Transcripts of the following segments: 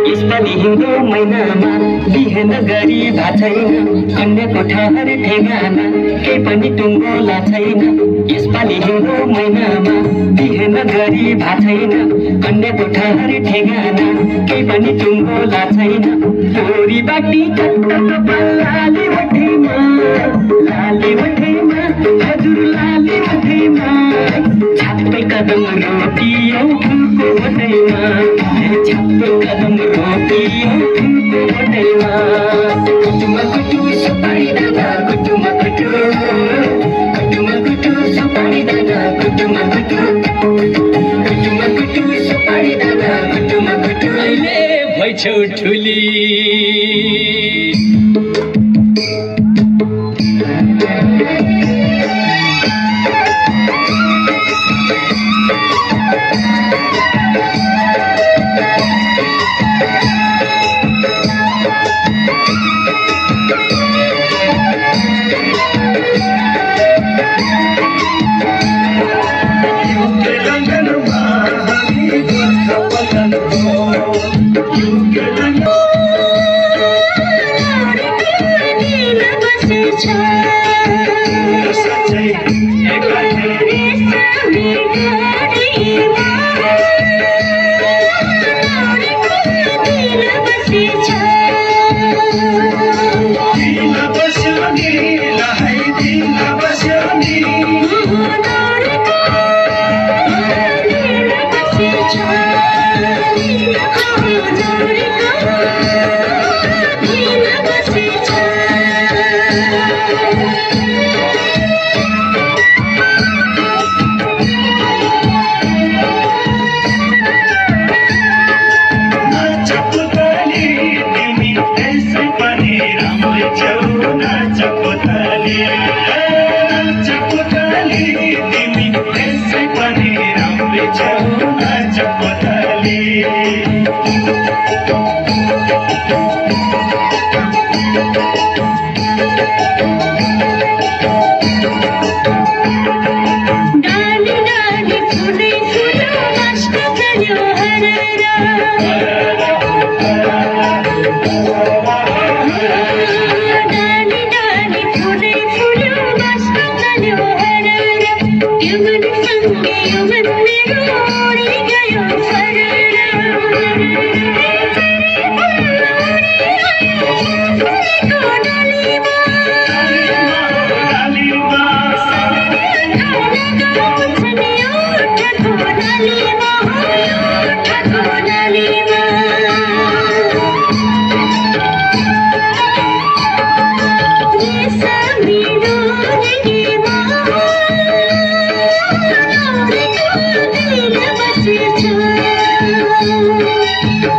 यसपालि हिउँदो महिनामा बिहान गरी छैन कन्याको ठहर ठेगाना केही पनि टुङ्गोला छैन। यसपालि हिउँदो महिनामा बिहान गरी छैन कन्याको ठहर ठेगाना केही पनि टुङ्गोला छैन। छोरी बाटी लाली वठेमा हजुर लाली वठेमा छाप्पै कदम रोपियो फुलको वटैमा छाप्पै कदम रोपियो फुलको वटैमा। कुटुमा कुटु सुपारी दाना कुटुमा कुटु सुपारी दाना कुटुमा कुटु सुपारी दाना कुटुमा कुटु। अहिले भइछौ ठुली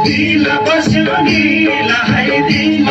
दिल बस्यो नि लहाई दिल